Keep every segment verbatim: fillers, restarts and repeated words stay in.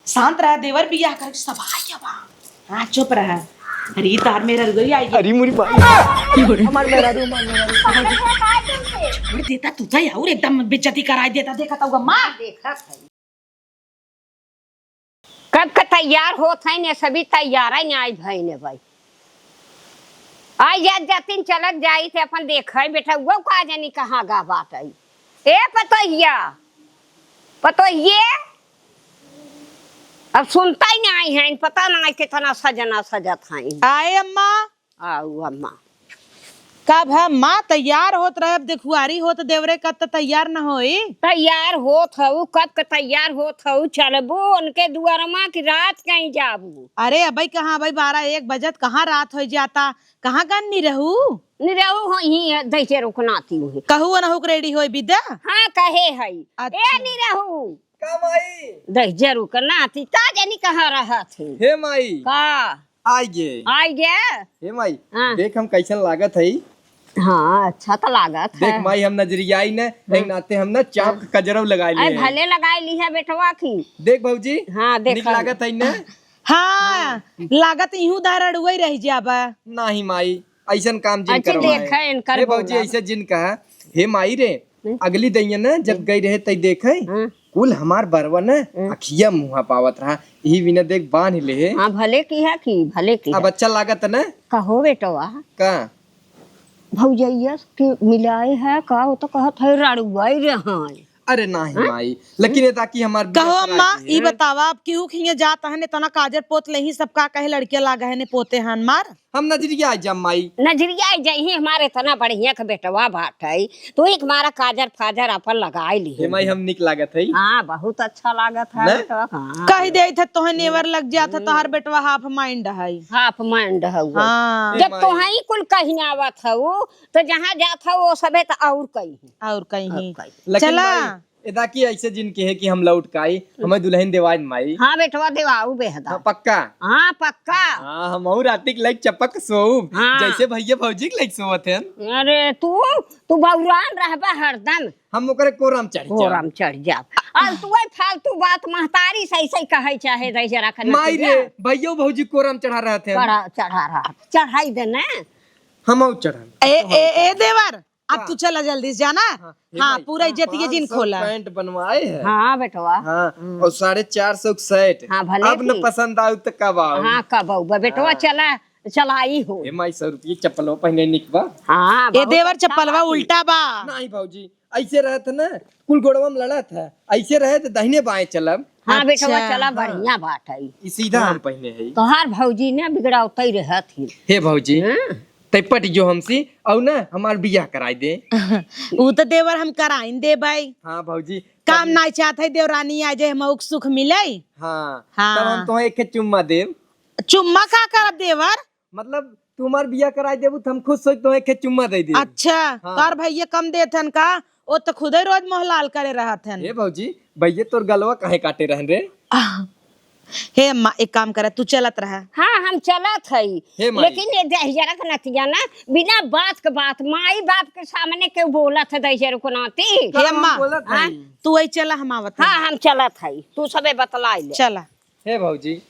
शांत रहा देवर, बियाह करके सब आई अब। हाँ, चुप रहा। अरे, तार मेहरारू गई आई। अरे, मुरी माई। हमार मेहरारू, हमार मेहरारू। छोड़ देता, तू तो और एकदम बेइज्जती कराई देता, देखा तो माँ। देखा था। कब का तैयार होत है ने, सभी तैयार है ने, आई भाई ने भाई। आई जात जातिन चलत जाई थे अपन देखे बेटा, वो का जानी कहाँ गा बात आई। ए पतोहिया, पतोहिए, अब सुनता ही नहीं है, पता नहीं कितना सजना सजत है। आए अम्मा। आऊ अम्मा। का भा माँ तैयार होत रहे, अब देखुआरी होत देवरे का त तैयार न होई। तैयार होत हऊ, कब के तैयार होत हऊ, चलबू उनके दुआरमा की रात कहीं जाबू? अरे अबई कहाँ, अबई बारह एक बजत, कहाँ रात हो जाता, कहाँ गन निरहू? निरहू हो ही है, दैसे रुकनाती हुई। कहू अनहू के रेडी होई बिदा? हाँ कहे है। अच्छा। ए निरहू। का माई? दैसे रुकनाती, का जानी कहाँ रहा थे। हे माई। का? आइ गे। आइ गे? हे माई, हाँ। देख हम कैसन लागत हई। हाँ, अच्छा त लागत है। देख माई, हम नजरियाई न, हाँ। एक नाते हम न चाप हाँ। के कजरव लगाई अरे लिए। भले लगाई ली है बेटवा की। देख भौजी, हाँ, देख निक हम। लागत है न? हाँ, लागत इहू धार अड़ुआई रह जाबा। नाही माई, ऐसन काम जिन अच्छा, करवाए। देख है इनकर हे भौजी, बोला। ऐसे जिन कहा। हे माई रे, हम्म। अगली दइया न जब हम्म। गई रहे तई देखे, हम्म। कुल हमार बरवा न हम्म। अखिया मुँहा पावत रहा, यही बिना देख बांध ले। हाँ, भले की है कि, भले की अब है। अच्छा लागत न? कहो बेटवा। का? भौजैया के मिलाए है का, वो तो कहत है रड़ुआई रहा है। अरे नाही हाँ? माई, लेकिन ये ताकि हमार बिया कहो कराई अम्मा, दी है। ई बतावा, अब केहू खिया जात हन, इतना काजर पोत लेही, सब का कहे लड़किया लागा है ने पोते हन मार। हम नजरिया आ जा माई। नजरिया आ जाई, हमारे इतना बढ़िया के बेटवा बाटे, तो एक मारा काजर फाजर अपन लगाई ली। हे माई, हम निक लागत है। हाँ, बहुत अच्छा लागत है ना? बेटवा, हाँ। कह दे थे तोहे नेवर लग जात है, तोहार बेटवा half mind है। Half mind है वो। हाँ। जब हे माई। तोहे ही कुल कहीं आवत है वो, तो जहाँ जात है वो सबे तो और कहीं। और कहीं। और कहीं। लेकिन चला। माई, एदा की ऐसे जिन कहे कि हम लौट के आई, हमें दुल्हन देवाइन माई। हाँ बेटवा, देवाऊ बेहदा। हाँ, पक्का? हाँ, पक्का। हाँ, हम और राती के लाइक चपक सोऊब, हाँ। जैसे भैया भौजी के लाइक सोवत हैं। अरे, तू, तू बौरान रहबा हरदम। हम ओकरे कोरम चढ़ जाब। कोरम चढ़ जाब। और तू वही फालतू बात महतारी से ऐसे कहे चाहे रह जरा के माई नतिया। रे, भैया भौजी कोरम चढ़ा रहत हैं। चढ़ा, चढ़ा रहा, चढ़ाई दे ना। हम और चढ़ब। ए, ए, ए देवर, अब हाँ। तू चला जल्दी से जाना। हाँ, हे हाँ, माई, पूरा इज्जतिया जिन पाँच सौ खोला। Pant बनवाए है। हाँ, बेटवा। हाँ, हम्म। और साढ़े चार सौ के shirt। हाँ, भले अब न की। पसंद आउ त कब आउ? हाँ, कब आउ? बे-, बेटवा हाँ। चला, चलाई हो। हे माई, सौ रुपये चप्पलवा पहने निकबा। हाँ, ए बहुत देवर, अच्छा चप्पलवा बात है। उल्टा बा। नहीं भौजी, ऐसे रहत है ना, कुल गोड़वा में लड़त है, ऐसे रहे तो दाहिने बाएं चलब। हाँ, बेटवा, अच्छा, चला, हाँ। बढ़िया बात है। ई सीधा हाँ। हम पहने है। तोहार भौजी ने बिगड़ावते रहत ही। हे भौजी, हाँ। तै पट जो हमसे, और ना हमार बियाह कराई दे। ऊ तो देवर हम कराइन देबै। हाँ भौजी, काम तब नाई चाहत है देवरानी आ जाए, हम ओक सुख मिले। हाँ, हाँ। तब हम तोहे एक चुम्मा देब। चुम्मा का करब देवर? मतलब तू हमार बियाह कराई देबू तो हम खुश होई तोहे एक चुम्मा दे देब। अच्छा, हाँ। तोर भैया कम देत हन का? ओ तो खुदे रोज मोहलाल करे रहत हन। ए भौजी, भैया तोर गलवा काहे काटे रहन रे? आह, हे अम्मा, एक काम करे, तू चलत रहा। हाँ, हम चलत हई। हे माई। लेकिन ये दहिजरा के नतिया ना, बिना बात के बात, माई बाप के सामने केहू बोलत है दहिजर को नाती। हे हम अम्मा, बोलत हाँ? हई। तू वही चला, हम आवत हाँ, हई। हम चलत हई, तू सबे बतलाई ले। चला। हे भौजी।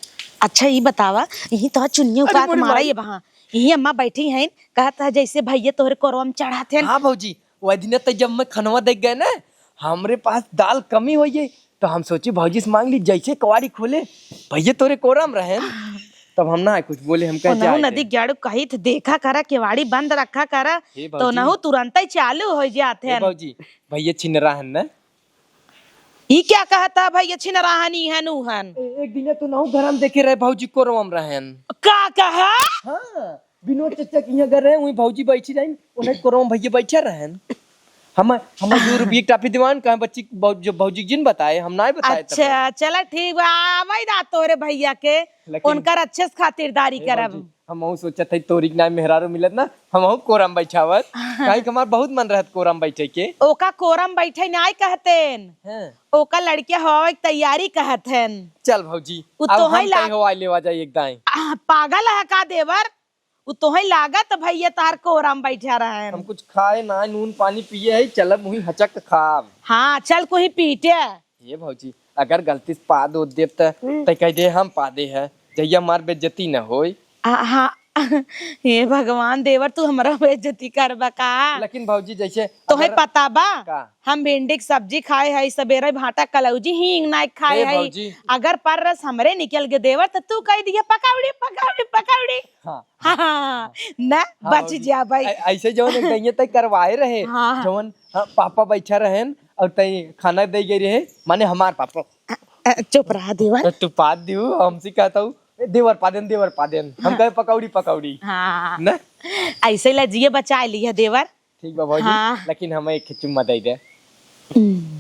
अच्छा, ई बतावा, यही तो चुन्नी अरे उका के मोरी मारा माई। ये बहा। यही अम्मा बैठी हैं, कहत है जैसे भैया तोहरे कोरवा में चढ़ात हैं। हाँ भौजी, वह दिन तो जब मैं खनवा देख गए ना, हमरे पास दाल कमी होई है, तो हम सोची भौजी से मांग ली, जैसे कवाड़ी खोले, भैया तोरे कोरम रहे, तब हम ना कुछ बोले, हम कह ओनहु जाए नदी दे। ग्याड़ू कही थे, देखा करा, केवाड़ी बंद रखा करा, हे तो भौजी। नहु तुरंत ही चालू हो जात हे हैं। भौजी, भैया छिनरा हन ना? ई क्या कहता भैया छिनरा हन, ई हन, ऊ हन? ए-, एक दिन तो नहु घर में देखे रहे भौजी कोरवा में रहन। का कहा? हाँ। विनोद चचा के यहाँ गए रहे, वहीं भौजी बैठी रही, उन्हें कोरवा में भैया बैठे रहन। हम, हम दो रुपये की टाफी दीवान कहाँ बच्ची, भौ-, जो भौजी जिन बताए, हम ना बताए तब। अच्छा, चला ठीक बा, आवे दा तोरे भैया के, लेकिन उनकर अच्छे से खातिरदारी ए करब। भौजी, हम अहू सोचत हई तोरी के नाम मेहरारू मिलत ना, हम अहू कोरम बैठावत। काहे कि हमार बहुत मन रहत कोरम बैठे के। ओका कोरम बैठे नाई कहतेन। हाँ। ओका लड़किया होवे के तैयारी कहत हन। चल भौजी, उ अब तोहई हम लाग- तय हो आए लेवा जाई एक दाई। आ, पागल है का देवर? उ तोहई लागत भैया तोहार कोरा में बैठा रहन। हम कुछ खाए ना, नून पानी पिए है, चलब वहीं हचक खाब। हाँ, चल कोई पीटे। ये भौजी, अगर गलती से पा दो देब त हम्म। तै कह दे हम पा दे है, जहिया हमार बेइज्जती न होई। आ, हाँ। हे भगवान देवर, तू हमरा बेइज्जती करबा का? लेकिन भौजी जैसे तोहे अगर पता बा? का? हम भिंडी के सब्जी खाए हई, सबेरे भाटा कलौजी हींग नाई खाए ए हई। भौजी। अगर पर रस हमरे निकल गए देवर, त तू कह दिया पकौड़ी, पकौड़ी, पकौड़ी। हाँ। हाँ, ना हाँ, बच भौजी। जा भाई। ऐ-, ऐसे जौन एक दइये तय करवाए रहे, हाँ, हाँ। जौन, हाँ, पापा बैठा रहेन और तय खाना दे गए रहे, माने हमार पापा। अ, अ, चुप रहा देवर। तो तू पाद दियो, हमसे कहता हूँ, "ए, देवर पादेन, देवर पादेन।" हम हाँ। कहे, "पकौड़ी, पकौड़ी।" हाँ। ना? ऐसे ला जिए बचाए लिया देवर। ठीक बा भौजी, हाँ। लेकिन हमें एक चुम्मा दे दे। हम्म।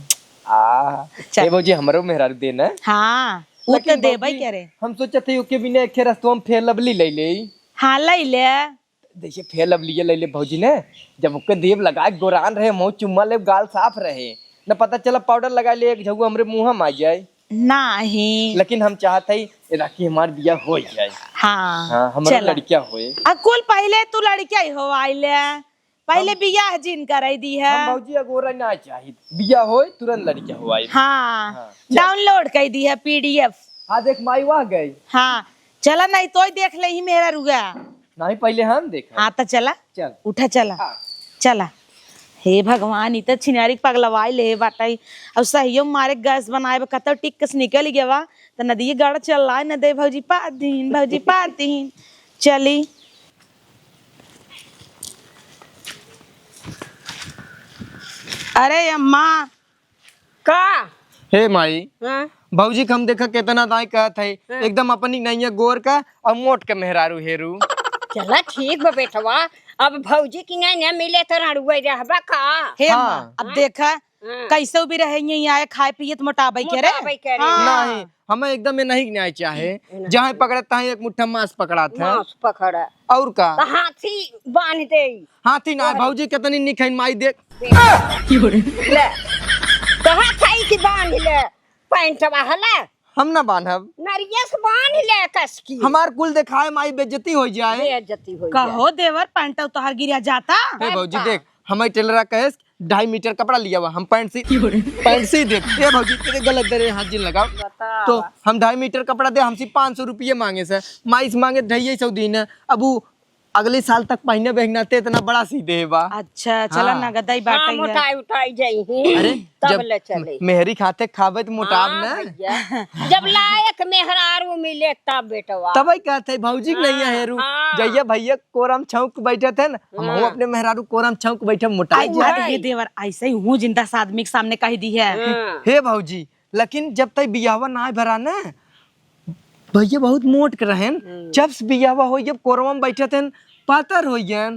आ, चल। ए भौजी, हमरो मेहरारू दे ना। हाँ, वो लेकिन तो देबे भौजी, करे। हम सोचत हई ओके बिना एक रस्तवा में फेयर लवली ले ले। हाँ, ले ले। जैसे फेयर लवली ले ले भौजी ने, जब ओके देब लगा के गोरान रहे, मुँह चुम्मा लेब, गाल साफ रहे, न पता चला पाउडर लगा ले, एक झउआ हमरे मुँह में आ जाए। नहीं। लेकिन हम चाहत हई, राखी हमार बिया हो जाए। हाँ, हाँ, हमारा चला। लड़किया होए। आ, कुल पहले तू लड़किया ही हो आइले। पहिले हम बियाह जिन कराई दी है। हम भौजी अगोरा ना चाहित। बियाह होए, तुरंत लड़किया हो आई। हाँ, हाँ, चल। डाउनलोड कर दी है पीडीएफ। हाँ, देख माई वहाँ गई। हाँ, चला नहीं तो देख ले ही मेहरारुआ। नहीं, पहिले हम देखा। हाँ, तो चला। चल। उठा चला। हाँ। चला। हे भगवान, ई त छिनारी के पगलवाई ले बाटई। अब सहियो मारे गैस बनाए बा, कतौ टिक से निकल गया बा, त नदिये गाड़ा चल लाए न दे भौजी पातीन, भौजी पातीन। चली। अरे अम्मा। का? हे माई, हाँ? भौजी के हम देखा केतना दाई कहत है, हाँ। एकदम अपनी नैया गोर का और मोट के मेहरारू हेरू। चला ठीक बा बेटवा, अब भौजी की नैया मिले तो रड़ुए रहबा का? हे हाँ। अम्मा, अब हाँ? देखा, हाँ। कैसे भी रहे, यहीं आए खाए पिए तो मोटाबे के रे। मोटाबे के रे। हाँ। नहीं, हमें एकदम ये नहीं न्याय चाहे। नहीं। जहाँ पकड़े तहाँ एक मुट्ठा मांस पकड़ा था। मांस पकड़ा। और का? तो हाथी बांध दे। हाथी ना, और भौजी कितनी निखैन माई देख। ले। कहा था कि बांध ले, पैंटवा हला। हम ना बांधब। नरियस बांध ले कस की। हमार कुल देखाए माई, बेइज्जती हो जाए। बेइज्जती हो जाए। कहो देवर, पैंट तोहार गिरा जाता। ए भौजी का? देख, हमारी टेलरा कहेस, ढाई मीटर कपड़ा लिया हुआ, हम पैंट सी, पैंट सी दे। ए भौजी, तेरे गलत दे रहे, हाथ जिन लगाओ। बताओ। तो हम ढाई मीटर कपड़ा दे, हमसे पाँच सौ रुपये मांगे से, माई से मांगे ढाई सौ दिन है। अब वो अगले साल तक पहने बहना ते इतना बड़ा सी दे बा। अच्छा, चला हाँ। नगद ही बाटे हाँ, है। मोटाई उठाई जाई ही, अरे, तब जब ले चले। मेहरी खाते खाबे तो मोटाब हाँ ना। भैया, जब लायक मेहरारू मिले तब बेटवा। तब ही कहते हैं, भौजी के नहीं है हाँ, हेरू। हाँ। जइया भैया कोरम छौंक बैठे थे ना, हम हाँ। अपने मेहरारू कोरम छौंक बैठे मोटाई अरे, जाए। अरे देवर, ऐसे ही हूँ जिन दस आदमी के सामने कह दी है। हाँ। हे भौजी, लेकिन जब तक बियाहवा ना भरा ना, भैया बहुत मोट के रहेन, हम्म। जब से बियाहवा होई, जब कोरवा में बैठे थे, पातर हो गए।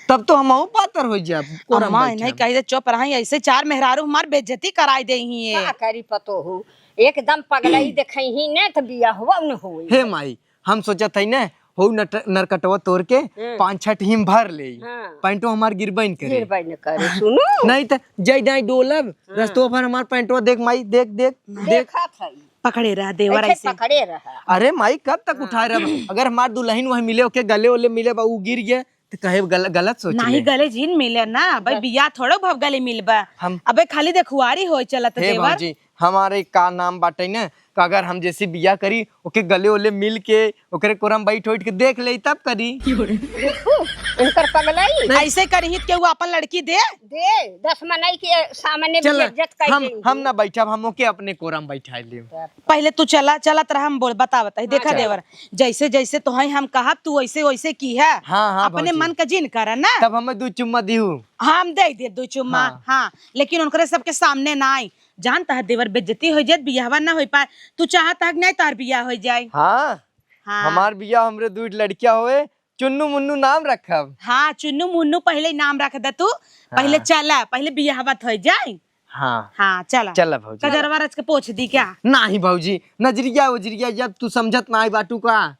तब तो हमहू पातर हो जाब, कोरम अम्मा, बैठे। इन्हें कह दे, चुप रही, ऐसे चार मेहरारू हमार बेइज्जती कराई दे ही है। का करी पतोहू, एकदम पगलाई देखई ही न, त बियाहवा न होई। हे माई, हम सोचत हई न, हो नट-, नरकटवा तोड़ के हम्म। पाँच छठ हिम भर ले। हाँ। पैंटो हमार गिरबे न करे। गिरबे न करे, सुनो। नहीं त जय जाए डोलब, हाँ। रस्तवा पर हमार पैंटवा देख माई, देख, देख, देख। देखत हई। पकड़े रहा देवर ऐसे ऐसे। पकड़े रहा। अरे माई, कब तक हाँ। उठाए रहा? अगर हमार दुल्हन वहीं मिले, ओके गले ओले मिले बा, ऊ गिर गए, त कहे गल-, गलत सोच नहीं ले। गले जिन मिले ना, भाई बस। बियाह थोड़ो भव गले मिलबा। हम अबे खाली देखुआरी होए चलत हे देवर। भौजी, हमारे का नाम बाटे न, तो अगर हम जैसे बियाह करी, ओके गले ओले मिल के, ओकरे कोरम बैठ उठ के देख ले, तब करी। देखू, इनकर पगलाई। नहीं। ऐसे करही त केहू अपन लड़की दे। दे, दस मनई के सामने चल, बेइज्जत कर हम, देंगे। हम ना बैठब, हम ओके अपने कोरम बैठा लेब। पहले तू चला, चलत रहा, हम बोल, बतावत है। देखा हाँ, चल। देवर, जैसे, जैसे तोहई हम कहब, तू वैसे, वैसे की है। हाँ, हाँ, अपने भौजी। मन का जिन कर ना। तब हमें दू चुम्मा दिहू। हम दे दे दू चुम्मा, हाँ। हाँ, लेकिन उनकरे सबके सामने नाई। जानता है देवर, बेइज्जती हो जाए, बियाहवा ना हो पाए। तू चाहता है कि नहीं तोहर बियाह हो जाए? हाँ, हाँ। हमार बियाह हमरे दू लड़किया होए, चुन्नू मुन्नू नाम रखब। हाँ, चुन्नू मुन्नू पहले नाम रख दे तू। पहले हाँ। चला, पहले बियाहवा त हो जाए। हाँ। हाँ, चला। चला भौजी। कजरवा रच के पोछ दी क्या? नाही भौजी, नजरिया उजरिया जब तू समझत नाही बाटू का।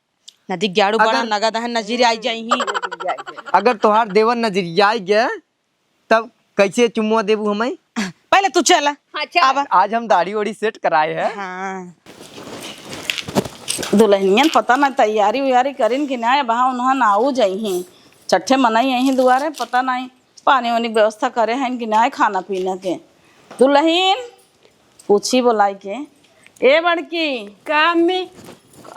नदी ग्याड़ू बड़ा अगर नगद है, नजरिया आई जाई ही। अगर तोहार देवर नजरिया आई गया, तब कैसे चुम्मा देबू हमें? पहले तू चला। हाँ, चल। अब आज हम दाढ़ी ओढ़ी सेट कराए हैं। हाँ। दुल्हनियन पता ना तैयारी उयारी करिन कि ना, वहाँ उन्होंने आऊ जाई ही। छठे मनई यहीं दुआरे, पता नहीं पानी वानी व्यवस्था करे हैं कि ना, खाना पीना के। दुल्हन, पूछी बोलाई के। ए बड़की। का अम्मी?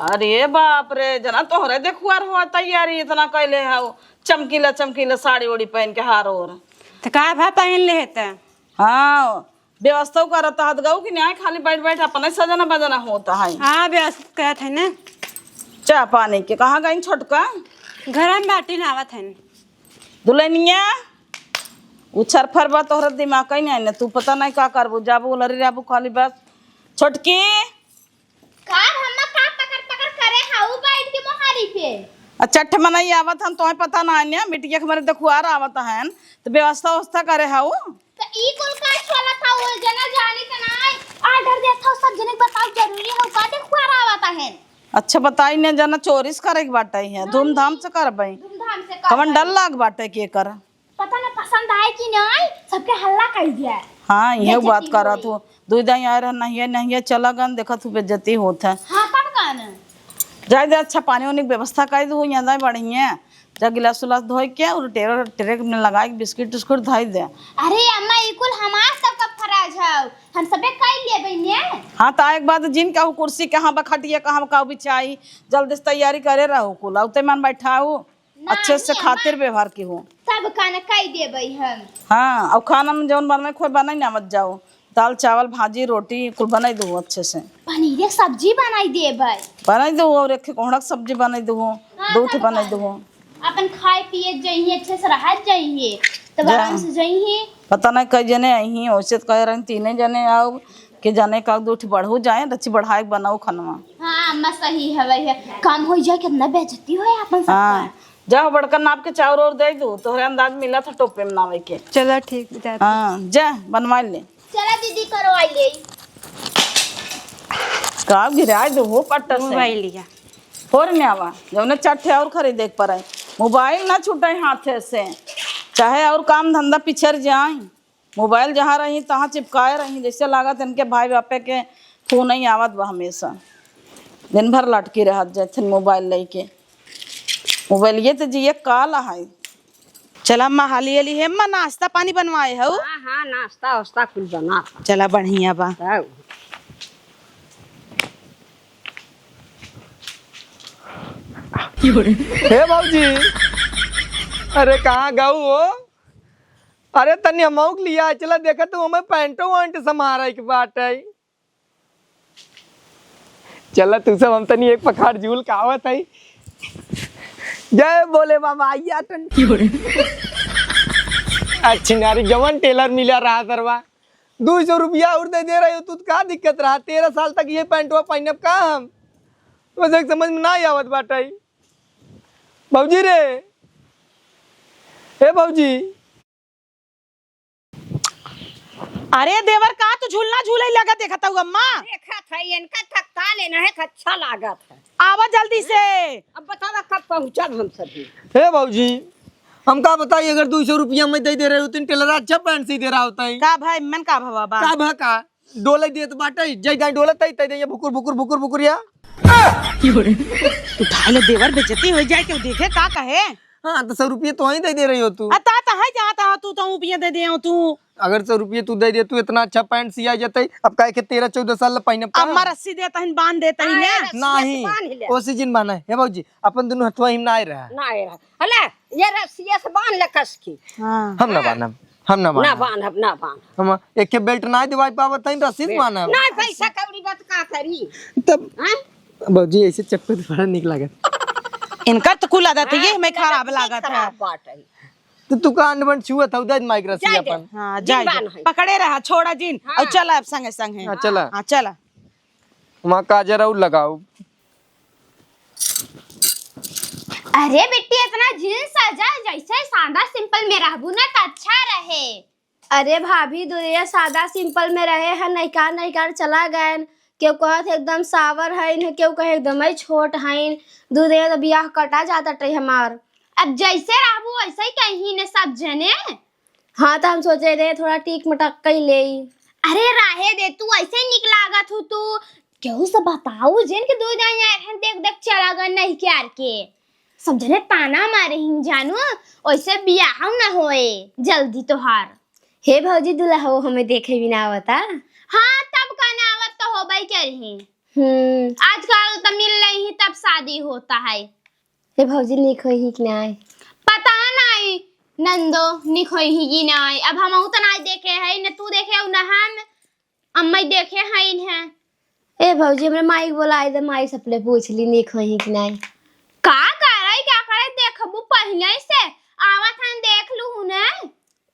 अरे बाप रे, जना तोहरे देखुआर हुआ तैयारी इतना कैले हऊ, चमकीला चमकीला साड़ी ओड़ी पहन के, हार ओर। त का भा पहन ले है त? हाँ, व्यवस्था करत हत गऊ कि नहीं, खाली बैठ बैठ अपने सजना बजना होता है। हाँ, व्यवस्था करत है ना। चाह पानी के कहाँ गई छोटका? घर में बाटी ना आवत है। दुल्हनिया, उ छरफर बा तोहरा दिमाग कहीं नहीं ने, तू पता नहीं का करबू, जाबू उलरी रहबू खाली बस। छोटकी। का अम्मा का पकड़ पकड़ करे हाउ बैठ के मोहारी पे? अच्छा, ठे मनई आवत हन, तोहे पता ना है ने, बिटिया के हमरे देखुआर आवत हन, त व्यवस्था व्यवस्था करे हाउ। त ई कुल का चलत हौ, जना जानी त नाय, order देत हौ, सब जने के बताउ जरूरी हौ, का देखुआर आवत हन? अच्छा, बताई ने जना चोरी से करे के बाटे है, हाँ, धूमधाम से करबे। धूमधाम से कवन करबे। डर लाग बाटे के कर? पता ना पसंद आए कि नाय, सबके हल्ला कर दिया। हाँ, इहे बेइज्जती बात करत होई। हूँ। दुई दाई आए रहे, नहिए, नहिए चला गन, देखत हूँ बेइज्जती होत है। हाँ, तब का ना? जाए दे, अच्छा, पानी वानी के व्यवस्था कर दू, यहाँ जाए बढ़िया। जा गिलास उलास धोए के और टेरे, टेरे में लगाए के बिस्किट उस्किट धोए दे। अरे अम्मा, ई कुल हमार सबका फराज हौ, हम सबे कर लेबे ने। हाँ, त एक बात जिन कहू, कुर्सी कहाँ बा, खटिया कहाँ बा, का बिछाई, जल्दी से तैयारी करे रहू कुल, औते मन बैठाऊ, ना, अच्छे से नहीं, खातिर अम्मा। व्यवहार की हो। तब का ना कर देबे हम। हाँ, और खाना में जौन बनवे खोए बनाई ना मत जाओ, दाल, चावल, भाजी, रोटी कुल बनाई दो अच्छे से। पनीर के सब्जी बनाई देबै। बनाई दो और एक कोहड़ा के सब्जी बनाई दो, हाँ, दो ठे तब बनाई का? दो। अपन खाए पिए जइहे, अच्छे से रहत जइहे, तब जा। आराम से जइहे। पता नहीं कई जने आई, वैसे तो कह रहे तीने जने आओ, के जने का दो ठे बढ़ो जाए, रची बढ़ाए के बनाओ खनवा। हाँ, अम्मा सही हवे है, कम हो जाए, कितना बेइज्जती होए अपन सबका। हाँ, जाओ बड़का नाप के चाउर और दे दो, तोहरे अंदाज मिला था टोपे में नावे के। चला ठीक, जाते। हाँ, जा बनवा ले। चला दीदी, करवाई ले। का गिराए दो हो पट्टा से। मोबाइल लिया। फोर में आवा, जौने चार ठे और खरीदे के पड़े। मोबाइल ना छूटे हाथे से, चाहे और काम धंधा पिछड़ जाए, मोबाइल जहाँ रही तहाँ चिपकाए रही, जैसे लागत इनके भाई बापे के फोन ही आवत बा हमेशा। दिन भर लटकी रहत जाथिन मोबाइल लेके। मोबाइलिए तो जिए काल है। चला अम्मा, हाली हाली है अम्मा, नाश्ता पानी बनवाए हऊ? हाँ, हाँ, नाश्ता वास्ता कुल बना था। चला, बढ़िया बा। तब। हे भौजी, अरे कहाँ गऊ हो? अरे तनी हमहू के लिया चला, देखा तू हमें पैंटो वैंट समारे के बाटे। चला तू सब हम तनी एक पखार झूल के आवत हई। जय भोले बाबा, आइया तन। अच्छी नारी जवन टेलर मिला रहा सरवा, दो सौ रुपया और दे दे रहे हो, तू का दिक्कत रहा? तेरह साल तक ये पैंटवा पहनब का हम? वैसे समझ में ना आवत बाटे। भौजी रे, ए भौजी। अरे देवर, का तू झूलना झूले लगा देखत हऊ अम्मा? देखत है, इनका थकता लेना है, अच्छा लागत है। आवा जल्दी से। अब बतावा कब पहुँचब हम सभी? हे भौजी, हम का बताई, अगर दो सौ रुपया में दे दे रहे होते, टेलर अच्छा पैंट सी दे रहा होता है। का भाई, मन का भवा बा? का भा का? डोले देत बाटे, जय गाय डोलत है, तय दे भुकुर, भुकुर, भुकुर, भुकुर या। उठा ले देवर, बेइज्जती हो जाए, क्यों देखे, का कहे? हाँ, तो सौ रुपये तो वहीं दे दे रही हो तू। आ, ता, ता है, जहाँ ता तू, तो रुपये दे दे हो तू। अगर सौ रुपये तू दे दे, तू इतना अच्छा पैंट सिया जाते, अब काहे के तेरह चौदह साल पहने का? अम्मा रस्सी देता है, बांध देता है हाँ, ना। रस्सी नहीं, बांध ले। ओ सीजन बांधा है, हे भौजी, अपन दोनों हथवा हिम ना आए रहा। ना आए रहा। हले, ये रस्सिया से बांध ले कस की। हाँ। हम ना हाँ। बांधब, हम ना ना बांधब। बांधब, ना बांधब। हम एक के बेल्ट ना दिवाई पावत है, रस्सी से बेल्ट। बांधब। ना पैसा कौड़ी बात का करी? तब हाँ? भौजी, ऐसे चप्पल बड़ा निक लागत। इनकर तो कुल आदत है, ये हाँ, हमें इनकर खराब आदत लागत है। खराब बात है। तो तू का अंड बंड छुअत हऊ, दे माइक रस्सी जाए दे। अपन। हाँ, जिन जाए दे। बांध है। पकड़े रहा, छोड़ा जिन। हाँ। और चला अब संगे संगे। हाँ, चला। हाँ, चला। वहाँ काजर और लगाओ। अरे बिट्टी, इतना जिन सजा, जैसे सादा सिंपल में रहबू ना तो अच्छा रहे। अरे भाभी, दुनिया सादा सिंपल में रहे है, नैका नैका चला गए। केहू कहत एकदम सावर हईन, केहू कहे एकदम ही छोट हईन। दू दिन तो बियाह कटा जाता टे हमार। अब जैसे रहबू वैसे ही कहीं ने सब जने। हाँ, तो हम सोचे रहे थोड़ा टीक मटक कई ले। अरे रहे दे, तू ऐसे ही निक लागत हो तू। केहू से बताऊ जिन के दू दिन आए हैं, देख देख चला गए नहीं क्यार के। सब जने ताना मारे ही जानू, वैसे बियाह ना होए जल्दी तोहार। हे भौजी, दुल्हा हो हमें देखे भी ना आवता। हाँ, तब कनावत तो होबे करही। हम्म। आजकल तो मिल रही ही तब शादी होता है। ए भौजी, निक होई ही कि नाई? पता नाई नंदो, निक होई ही कि नाई। अब हम तो नाई देखे है, न तू देखे हो, न हम। अम्मा देखे हैं इन्हें। ए भौजी, हमरे माई के बोलाई दे, माई से पहले पूछ ली, निक होई ही कि नाई। का करे, का करे, देखबू पहले से। आवत हन, देख लू ने।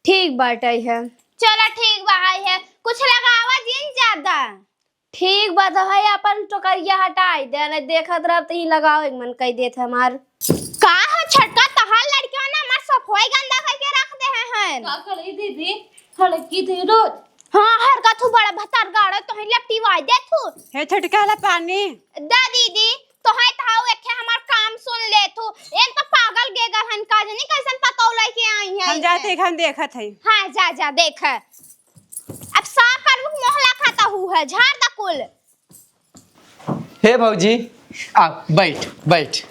ठीक बाटे है। चला ठीक बा, आई है। कुछ लगावा जिन ज्यादा। ठीक बा, तो है अपन टोकरिया हटाई दे, नहीं देखत रहब तो ही लगावे के मन कई देत है हमार। का हो छोटका, तहार लड़कियों ने हमार सफाई गंदा करके रख दे हैं। का करी दीदी, हड़की थी रोज। हाँ, हर का थू बड़ा भतार गाड़े तो ही लपटी वाई दे थू। हे छोटका, ला पानी। दा दीदी, तो है ताऊ एक हमार काम सुन ले थू। एन तो पागल गेगल हन, का जनी कैसन पतौ लेके आई है हम इनके। जाते हैं, हम देखत है। हाँ, जा, जा, देख। अब साफ करबू मोहला खाता हु है, झाड़ द कुल। हे भौजी, आ, बैठ, बैठ।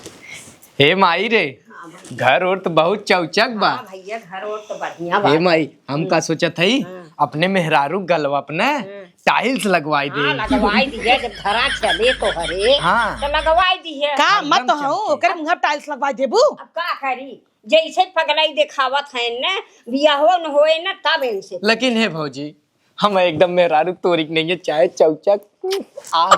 हे माई रे, घर ओर तो बहुत चौचक बा। हाँ भैया, घर ओर तो बढ़िया बा। हे माई, हम का सोचत हई, हाँ। अपने मेहरारू गलवा अपने हाँ। tiles लगवाई दे। हाँ, लगवाई दिए, जब धरा चले तो हरे, हाँ। तो लगवाई दिए। का मत एकदम तो हो, चमके। ओकर मुँह tiles लगवाई देबू? अब का करी, जैसे पगलाई देखावत है न, बियाहो न होए न, तब इनसे। लेकिन हे भौजी, हम एकदम मेहरारू तोरी के नहीं है, चाहे चौचक, आ,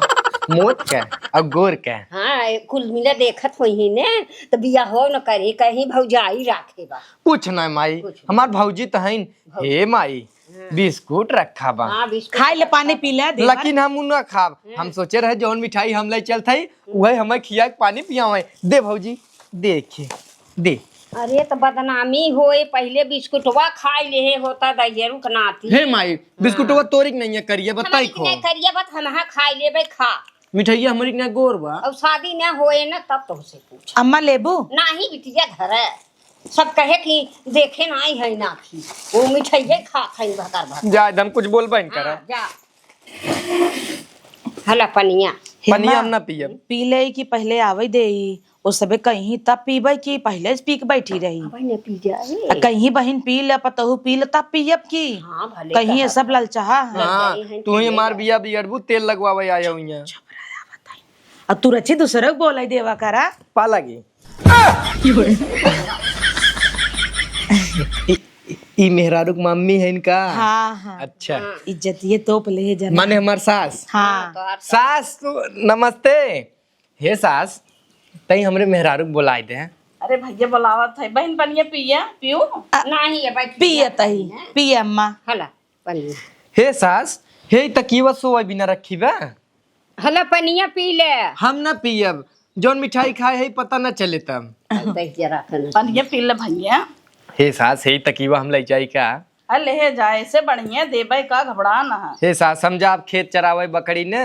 मोट के, और गोर के। हाँ, कुल मिला देखत होई ही ने, तो बियाहो न करी, कहीं भौजाई राखे बा। कुछ ना माई, कुछ ना। हमार भौजी तो हईन। भौजी। हे माई, हाँ। बिस्कुट रखा बा। हाँ, बिस्कुट खाई ले, रखा पानी बा। पी ले, देवर। लेकिन हम उ ना खाब। हाँ। हम सोचे रहे जौन मिठाई हम ले चलत हई, हम्म। उहे हमें खिया के पानी पियावे। दे भौजी, देखे, दे। अरे तो बदनामी होए, पहिले बिस्कुटवा खाई लेहे होता दैयरू के नाती। हे माई, हाँ। बिस्कुटवा तोरी के नहीं है, करिए, बताई हमारी खो। नहीं करिए, बत हम हाँ खाई लेबे, खा। मिठाइया हमारी के ना गोर बा। और शादी ना होए ना, तब तो उसे पूछ। अम्मा लेबू? नाही बिटिया धरे। सब कहे कि देखे नाही है ना थी। वो मिठाइये खात है भतर भतर। जा, एकदम कुछ बोलबे न करे। हाँ, जा। हला पनिया। पनिया हेमा, हम ना पियब। पी ले कि पहिले आवे देई। ओ सबे कहीं तब पीबे कि पहिले से पी के बैठी रही। अबे न पी जाए। आ कहीं बहिन पी ले, पतोहू पी ले, तब पियब की? हाँ, भले कहीं ये कहत सब है। ललचाहा है। हाँ, ललचाई है, तू ही पी ले मार जा। बिया बिगड़बू, तेल लगवावे आया हुई है। अब तू रची दूसरे को बोलाई देवा करा। पालागी। ई, ई, ई मेहरारू के मम्मी है इनका? हाँ, हाँ। अच्छा। हाँ। इज्जतिये तोप ले जना। माने हमार सास? हाँ। हाँ, तो आप सास तो नमस्ते। हे सास, तई हमरे मेहरारू के बोलाई दे। अरे भैया बोलावत है, बहिन पनिया पिया, पियो। आ, नहीं, ये बैठ पिया पिया तई, पनिया। पिया अम्मा। हला, पनिया। हे सास, हे तकियवा सोवा बिना रखी बा? हला पनिया पी ले। हम ना पियब, जौन मिठाई खाए है पता ना चले तब। बैठ जा, रख ना। पनिया पी ले भैया। हे सास, हे तकियवा हम ले जाई का? अरे ले जाए, से बढ़िया देबे का, घबरा ना। हे सास, हम जाब खेत चरावे बकरी ने।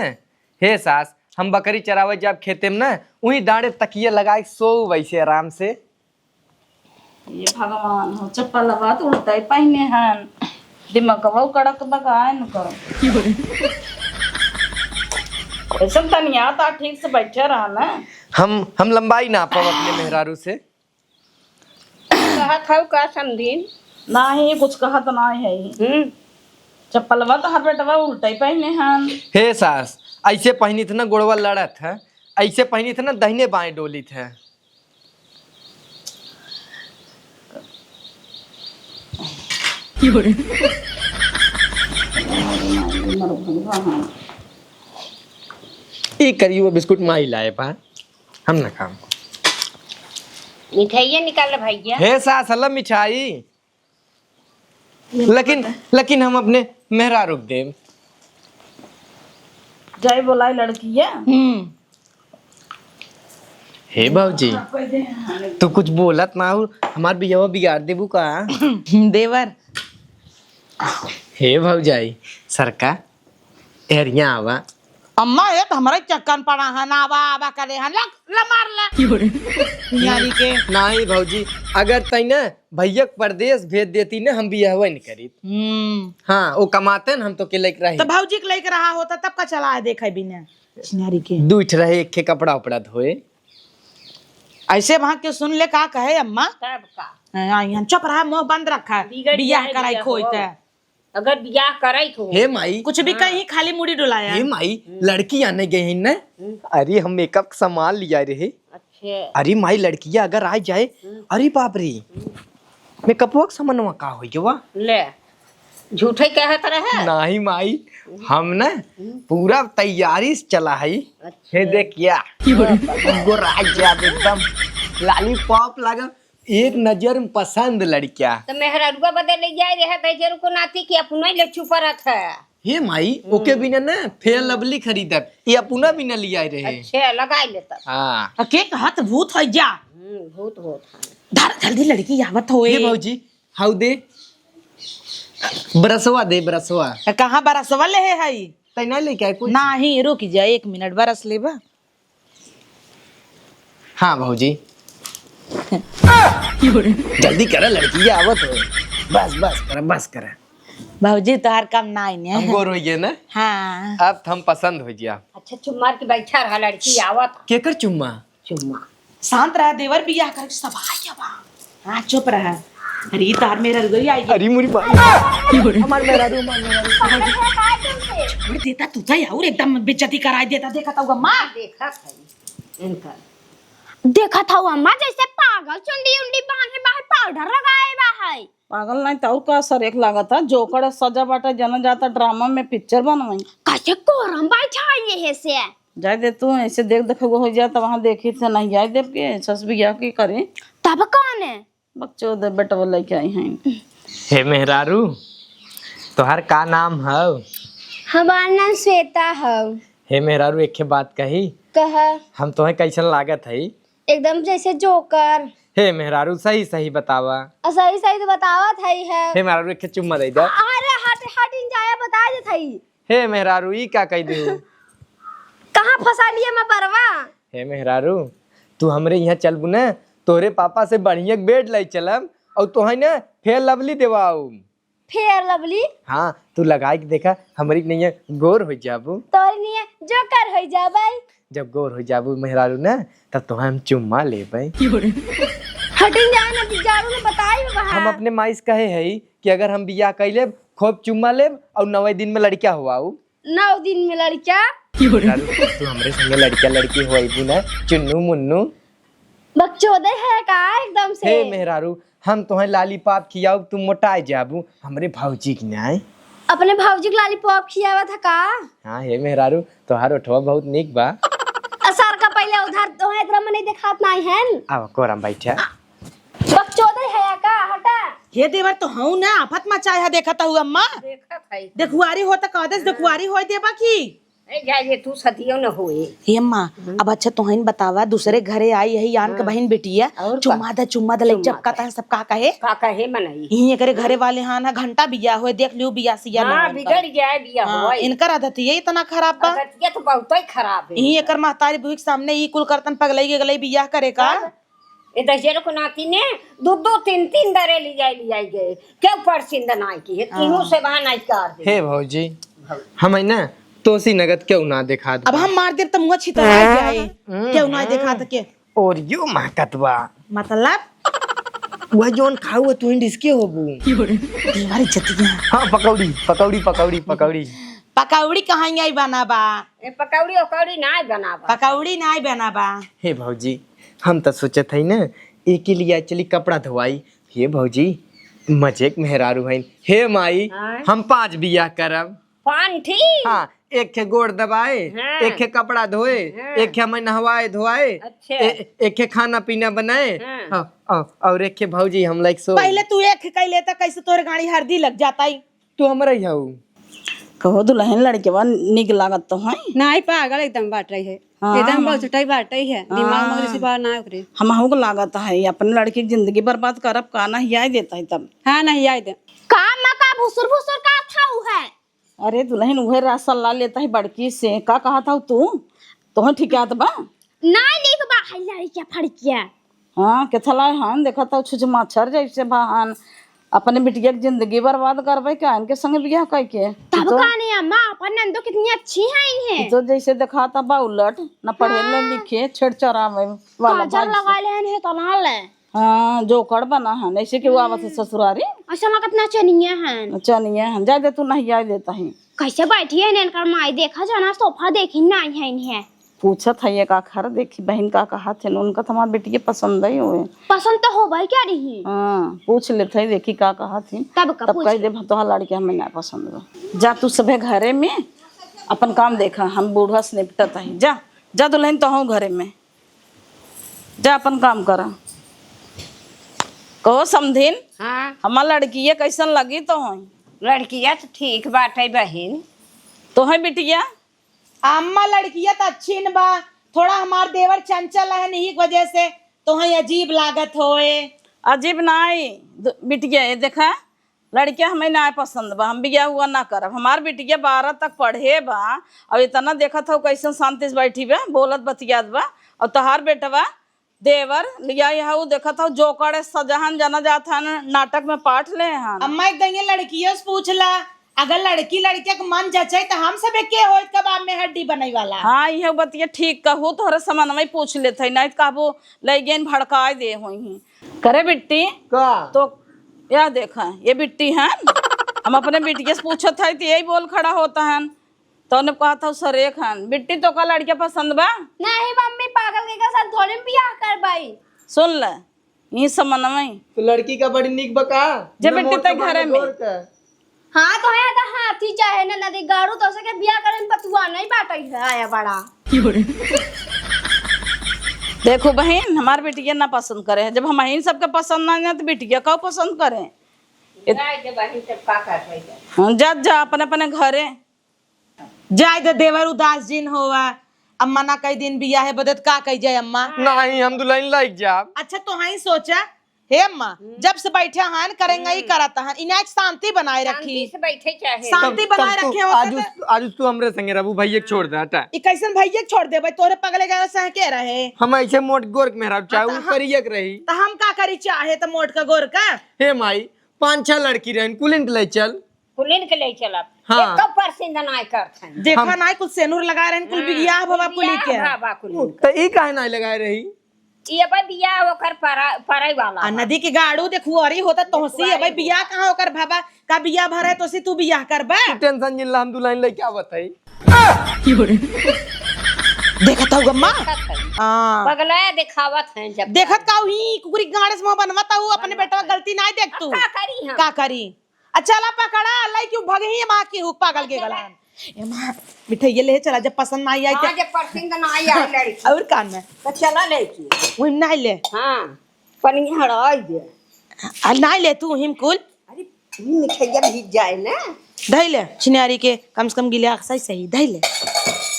हे सास, हम बकरी चरावे जाब खेते में न, उही दाड़े तकिया लगाए के सोऊ वैसे आराम से। ये भगवान हो, चप्पलवा तो उल्टा ही पहिने हन, दिमगवा कड़क बगाए न कर। ऐसन तनिया ता ठीक से बैठे रहा ना। हम, हम लंबाई नापब अपने मेहरारू से। कहत हऊ का समधिन? नाही, कुछ कहत नाही है। हम्म। चप्पलवा तो हर बेटवा उल्टा ही पहिने हन। हे सास, ऐसे पहिनित न गोड़वा लड़त है, ऐसे पहिनित न दहिने बाएं डोलित है। ई करियो बिस्कुट माई लाए बा, हम ना खाम। मिठाइया निकाल भैया। हे सास, हला मिठाई। लेकिन, लेकिन हम अपने मेहरारू के देब। जाए बोलाए लड़किया। हम्म। हे भौजी, तू कुछ बोलत ना हो, हमार बियाह बिगाड़ देबू का? देवर। हे भौजाई, सरका, एरिया आवा। अम्मा, ये तो हमारे चक्कर पड़ा है ना, आवा, आवा करे हैं, ला, ला मार ला। क्यों रे? यारी के। नाही भौजी, अगर तई ना भैया के परदेस भेज देती ना, हम बियाहवे न करीत। हम्म। हाँ, वो कमाते न, हम तो के लेके रही। तो भौजी के लेके रहा होता, तब का चला है, देखे बिना। छिनारी के। दू ठे रहे, एक के कपड़ा उपड़ा धोए। ऐसे वहाँ के सुन ले, का कहे अम्मा? तब का? हाँ, यहाँ चुप रहा, मुंह बंद रखा। बिगड़ बियाह जाए, कराई बियाह खोई हो। ते। अगर बियाह करई तो। हे माई। कुछ भी हाँ। कहीं खाली मुड़ी डोलाया। हे माई, हम्म। लड़की आने गए हैं ना? हम्म। अरे, हम मेकअप के सामान लिया रहे। अच्छा। अरे माई, लड़किया अगर आ जाए, हम्म। अरे बाप रे, हम्म। मेकअपवा के सामानवा का होई गवा? ले, झूठे कहत रहे। नहीं माई, हम्म। हम ना हम्म। पूरा तैयारी से चला है। अच्छा। हे देखिया, गोरा जाब एकदम, लॉलीपॉप लागल। एक नजर में पसंद लड़किया। तो मेहरारुआ बदे ले जाए रहे, तो जरूर को नाती कि अपनो ही ले छुपा रहत है। हे माई, हम्म। ओके बिना ना फेयर लवली खरीदब, ये अपना बिना ले आए रहे। अच्छा, लगाई ले तब। हाँ। तो के कहत भूत है जा? हम्म, भूत होत है। धर, जल्दी लड़की आवत होए। ये भौजी, हाउ दे। ब्रशवा दे, ब्रशवा। तो कहाँ ब्रशवा ले है हई? तै ना लेके आए कुछ? नहीं, रुक जा, एक मिनट, ब्रश लेबा। हाँ भौजी। जल्दी करा, लड़की आवत हो। बस, बस करा, बस करा। भौजी, तोहार काम नाई ने। हम गोर हो गए ना? हाँ। अब हम पसंद हो गया। अच्छा, चुप मार के बैठा रहा, लड़की आवत। केकर चुम्मा? चुम्मा। शांत रहा देवर, बियाह कर सब आ गया बा। हाँ, चुप रहा। अरे, ई तार मेरा रुगई आई। अरे, मुरी माई। हमार मेरा रू, हमार मेरा रू। छोड़ देता तू तो, और एकदम बेइज्जती कराई देता, देखा था अम्मा। देखा था इनका। देखा था अम्मा, जैसे पागल चुंडी उंडी बांधे बाहर पाउडर लगाए बा है। पागल नहीं तो और का सर एक लागत है, जोकर सजा बाटा जना जाता ड्रामा में पिक्चर बनवाई। कैसे कोरम बैठा है ये से? जाए दे तू, ऐसे देख देख वो हो जाए, तब वहाँ देखी से नहीं जाए देव के, सस बियाह के करे। तब कौन है? बकचोद बेटवा लेके आई हैं। हे मेहरारू, तोहार का नाम हव? हमार नाम श्वेता हव। हे मेहरारू, एक ठे बात कही। कहा। हम तोहे कैसन लागत हई? एकदम जैसे जोकर। हे मेहरारू, सही सही बतावा। आ, सही सही तो बतावत हई है। हे मेहरारू, एक ठे चुम्मा दे दे। अरे हट हट, इन जाया बता देत हई। हे मेहरारू, ई का कह दू? कहाँ फंसा लिए मैं बरवा? हे मेहरारू, तू हमरे यहाँ चलबू ना, तोरे पापा से बढ़िया बेड लाई चलब और तोहे ना फेयर लवली देवाऊ। फेयर लवली? हाँ, तू लगाई के देखा, हमरी नैया गोर हो जाबू। तोरी नैया जोकर हो जाबै। जब गोर हो जाबू मेहरारू ना, तब तोहे हम चुम्मा लेबै। हटिन जाए ना, जारू ने बताई बा। हम अपने माई से कहे हई कि अगर हम बियाह कर लेब, खूब चुम्मा लेब और नवे दिन में लड़का हुआऊ। नौ दिन में लड़का। दारू, तू हमरे संगे लड़का लड़की होइबू ना, चुन्नू मुन्नू। बकचोदे है का एकदम से? हे मेहरारू, हम तोहे लॉलीपॉप खियाऊ, तू मोटाए जाबू, हमरे भौजी के नाय। अपने भौजी के लॉलीपॉप खियावत है का? हाँ हे मेहरारू, तोहार ओठवा बहुत नीक बा। आ सर का पहले उधर तोहे इतना मने देखात नाई है। आवा कोरम बैठा। बकचोदे है का? हटा। हे देवर, तो हूँ ना, आफत मचाए है, देखत हऊ अम्मा। देखत है। देखुआरी हो त कह देस, हाँ। देखुआरी होए देबा की? ए, जा ये तू सदियों न होए। हे अम्मा, हम्म। अब अच्छा तोहन बतावा, दूसरे घरे आई है यान के हाँ। बहिन बिटिया, और का? चुम्मा द, चुम्मा द, लइ चुम्मा चपका द। तहन सब का कहे? का कहे मनई? यहीं एकरे घरे वाले हाँ ना घंटा बिया होए, देख लियो बिया सिया हाँ, ना बिगड़ गया बिया हाँ, होए। इनकर आदत ये इतना खराब बा। आदत ये तो बहुत ही खराब है। यहीं एकर महतारी बुही के सामने ई कुल करतन पगलई के गलई बियाह करे का? तब? ए दहिजर को नाती ने दो दो तीन तीन दरे लियाई लियाई गए। क्यों परसिंद नाई की है? तीनों हाँ। से बहाना ही कर दे। हे भौजी, भौजी। हम है ना तोसी नगद क्यों ना देखा दे? अब हम मार देब त मुँह छितरा जाए। हम्म, क्यों ना हम्म। देखा त के? और यो महकत बा। मतलब? वह जोन खाऊ है, तू ही डिस्के होबू। देवर इज्जतिया। हाँ, पकौड़ी, पकौड़ी, पकौड़ी, पकौड़ी। पकौड़ी कहाँ आई बना बा? ए, पकौड़ी उकौड़ी नाय बनावा। पकौड़ी नाय बनावा। हे भौजी, हम त सोचत हई न, एके लिए चली कपड़ा धोवाई। हे भौजी, मजे के मेहरारू हईन। हे माई, हाँ। हम पाँच बियाह करब। पाँच ठी? हाँ, एक खे गोड़ दबाए, हाँ। एक खे कपड़ा धोए, हाँ। एक खे हमें नहवाए धोआए, अच्छा। ए-, एक खे खाना पीना बनाए, हाँ। हाँ, हाँ, और एक खे भौजी हम लाइक सो। पहले तू एक खे कह लेता, कैसे तोरे गाड़ी हरदी लग जाता ही? तू हमरा ही हऊ। कहो दुल्हन, लड़केवा निक लागत तो है। नाई, पागल एकदम बाटै है। हाँ, एकदम हम बलचटाई बाटै है। दिमाग हाँ। मगरी से बाहर ना उतरे। हमहू को लागत है, अपने लड़की की जिंदगी बर्बाद करब का, नहियाई देता है तब। हाँ, नहियाई दे। का अम्मा का भुसुर भुसुर का थाऊ है? अरे दुल्हन, उहे राह सलाह लेता है बड़की से। का कहा था तू? तोहे ठिकात बा? नाई निक बा, है लड़किया फड़किया। हाँ, केथला हन, देखत हऊ छुछ मच्छर जैसे बा हन। अपने बिटिया के जिंदगी बर्बाद करबे का, इनके संगे बियाह कइके? तब तो का नहीं अम्मा, अपन नंदो कितनी अच्छी है इन्हें। तो जैसे देखाता बा उलट, न पढ़े ले हाँ। लिखे, छेड़ चरावे वाला काजर भाई से। लगा ले हन, हे तो ना ले। हाँ, जोकड़ बना हन, ऐसे केहू आवत है हम्म। ससुरारी? ऐसा लगत नचनिया हन। नचनिया हन, जाए दे तू, नहियाए देता ही। कैसे बैठी है इनकर माई, देखा जाना सोफा देखी नाहीं है इन्हें। पूछत है ये का खर, देखी बहिन का कहत है, उनका तो हमार बेटिया पसंद ही होए। पसंद तो होबे क्या रही? हाँ, पूछ लेत है, देखी का कहत है। तब का तब पूछ कह ले। देब, तोहार लड़के हमें ना पसंद बा। जा तू सभे घरे में अपन काम देखा, हम बूढ़ा से निपटत है। जा, जा दुल्हन, तोहू घरे में। जा अपन काम करा। कहो समधिन, हाँ। हमार लड़किया कैसन लगी तोहई? लड़किया तो ठीक बाटे बहिन। तोहई बिटिया? अम्मा, लड़किया तो अच्छी न बा, थोड़ा हमार देवर चंचल है, यही वजह से तोहई अजीब लागत होए। अजीब नाई, द-, बिटिया, ये देखा, लड़किया हमें ना पसंद बा, हम बियाह हुआ ना करब। हमार बिटिया बारह तक पढ़े बा, और इतना देखत हौ कैसन शांति से बैठी बा, बोलत बतियात बा, और तोहार बेटवा देवर लिया यहाँ उ देखत हौ जोकड़ सजहन जना जात हन, नाटक में पाठ ले हन। अम्मा, एक दइये लड़कियों से पूछ ला, अगर लड़की लड़के के मन जचे तो हम सब के होइत कबाब में हड्डी बनई वाला। हाँ, यह बतिया ठीक कहू, तोहरे समनवा ही पूछ लेत है, नहीं तो कहबो ले गेन भड़काए दे होई। करे बिट्टी, का? तो या देखा, ये बिट्टी है, हम अपने बिटिया से पूछत है तो यही बोल खड़ा होता है। तो उन्हें कहत हौ सरेख हन, बिट्टी तो का लड़किया पसंद बा? नहीं मम्मी, पागल के साथ थोड़ी हम बियाह करबई। सुन ले, यही समनवा ही। तो लड़की का बड़ी निक बा का? जे ना बिट्टी मोट तै का घरे माने में। गोर का। हाँ, तो है तो हाथी चाहे ना नदी गाड़ू, तो सके बियाह करे में पतुआ नहीं बाटे है आया बड़ा। देखो बहिन, हमार बिटिया ना पसंद करे है, जब हम ही सबके पसंद ना है तो बिटिया का पसंद करे? इत- जाए दे बहिन, तब का कर पाई जाए। हाँ, जा, जा अपने अपने घरे। जाए दे देवर, उदास जिन होवा। अम्मा ना कई दिन बियाहे बदत का कही जाए अम्मा? नहीं, हम दुल्हन लाइक जाब। अच्छा, तो हाँ ही सोचा, हे अम्मा, हम्म। जब से बैठे हैं करेंगे ही हम्म। करत हैं, इन्हें एक शांति बनाए शांति रखी। से बैठे चाहे। शांति तब, बनाए तब तू रखे होते आज तो उस, आज उस तू हमरे संगे रहबू, भैया के छोड़ दे, हटा। ई कैसन भैया के छोड़ देबे? तोरे पगले के संगे के रहे? हम ऐसे मोट गोर के मेहराब चाहे, हाँ, तो उ हम, करिया के रही। तो हम का करी चाहे तो मोट का गोर का? हे माई, पाँच छह लड़की रहन, कुलिन के ले चल। कुलिन के ले चलब। हाँ। एको परसेंट नाय करत हन। देखा हम नाय, कुल सेनुर लगाए रहन, कुल हाँ, बियाह भवा कुल कुली बियाह के। भवा कुलिन के। तो ई काहे नाय लगाए रही? ये बा बियाह ओकर परा-, परई वाला आ बा। नदी के गाड़ू देखुआरी होता तोहसी, देखुआरी अबे बियाह होता। कहाँ ओकर भवा? का बियाह भरे तोसी तू बियाह करबा? तू टेंशन जिन ला, हम दुल्हन लेके आवत हई। देखत हऊ गम्मा? देखत हई। हाँ। पगलाया देखावत हैं जब देखत का ही कुकुरी गाड़े से मुंह बनवत हऊ, अपने बनवत बेटवा हैं। गलती नाय देख अब तू। का करी हम? का करी? आ चला पकड़ा, लई क्यों भगही माँ की हुक पागल के चला। गलान। ए माँ, मिठाई ये ले चला, जब पसंद ना आई, आई हाँ, तो जब पसंद ना आई, आई लड़की। और कान में? तो चला लेके। वही ना ले। हाँ, पनिया हड़ाई दे। आ ना ले तू हिमकुल। अरे, ई मिठाइया भीग जाए ना। धई ले, छिनारी के, कम से कम गिले सही सही, धई ले।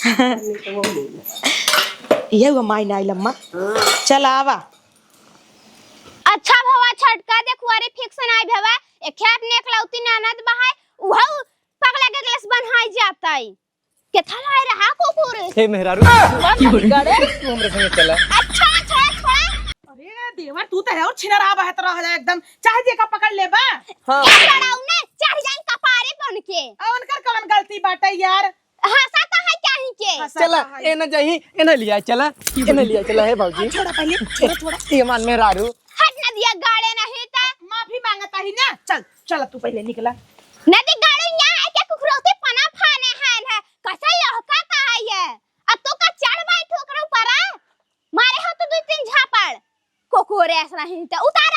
नहीं तो वो ले ले। ये वो माई ना आई लम्मा। हाँ। चला आवा। अच्छा भवा छटका देखुआरी फिक्स नाई भवा, एक खेत ने एकलौती ननद बहाय, उहौ पगला के गलस बन्हाई जाताई। केथा लाए रहा कुकुर? हे मेहरारू, कौन सा बिगाड़े? तू हमरे संगे चला। अच्छा, छोड़ा, छोड़ा। अरे देवर, तू तो है और छिनरा बहत रह जा एकदम। चाहे जे का पकड़ लेबा। हाँ। ए लड़ाऊ ने चढ़ जाई कपारे बन के। आ उनकर कौन गलती बाटे यार? हंसा तो है क्या ही के? हंसा चला, तो है। ए ना जाही, ए ना लिया चला, ए ना लिया चला, हे भौजी। हाँ, छोड़ा पहले, छोड़ा, छोड़ा। ये मान मेहरारू। हट ना दिया गाड़े नहीं त। माफी मांगता ही ना। चल, चला तू पहले निकला। नदी गाड़े यहाँ है क्या कुकुरों के पना फाने हैं है? कसा लहका का है ये? अब तो का चढ़ बैठ ओकरा ऊपर आ? मारे हो तो दो तीन झापड़। कोकोरे ऐसा नहीं त उतार